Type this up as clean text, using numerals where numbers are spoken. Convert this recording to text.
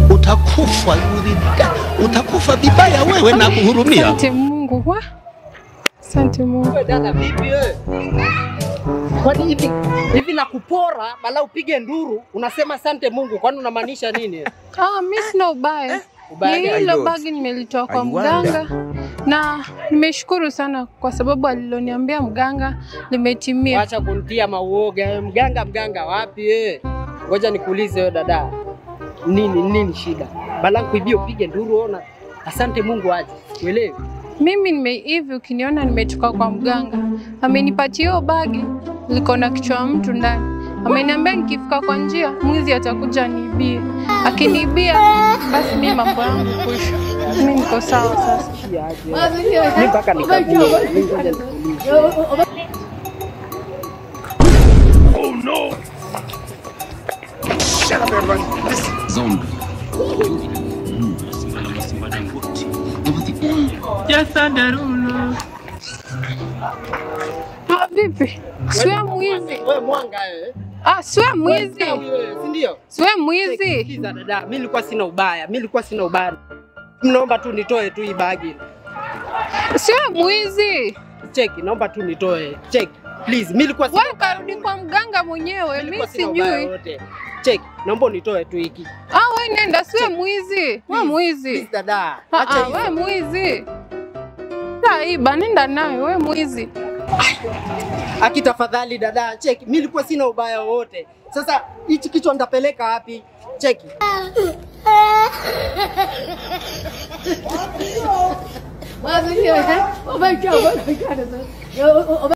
Utakufa, utakufa vibaya wewe na kuhurumia. Asante Mungu. Wa? Asante Mungu. Wewe dada vipi wewe? Kwani hivi nakupora bala upige nduru unasema asante Mungu, kwani unamaanisha nini? Ah, mimi sina ubaya. Ubaya hilo bagi nimelitoa kwa mganga na nimeshukuru sana kwa sababu aliloniambia mganga limetimia. Acha kunitia mauoga. Mganga wapi eh? Ngoja nikuulize wewe dada. Nini shida? Bala kuibia upige nduru ona. Asante Mungu aje. Uelewe? Mimi hivi ukiniona nimetoka kwa mganga. Amenipatia hiyo bagi liko na kichwa mtu ndani. Ameniambia nikifika kwa njia mwizi atakuja niibie. Akiniibia basi mimi mambo yangu kwisha. Mimi niko sawa sasa. Mimi mpaka nikague. Ngoja nikuulize. Oh no. Shut up everybody. Zombie. Ah, vipi? Siwe mwizi. Wewe mwanga wewe. Ah, siwe mwizi. Si ndio? Siwe mwizi. Sikiza dada, mimi nilikuwa sina ubaya. Naomba tu nitoe tu hii bagi. Siwe mwizi. Cheki, naomba tu nitoe. Cheki, please. Mimi nilikuwa sina. Wewe karudi kwa mganga mwenyewe, mimi sijui. Cheki, naomba nitoe tu hiki. Ah, wewe nenda, siwe mwizi. Wewe mwizi. Please dada. Acha wewe mwizi. Saiba, nenda nayo wewe mwizi. Aki tafadhali dada, cheki. Mimi nilikuwa sina ubaya wote. Sasa hichi kichwa nitapeleka wapi? Cheki.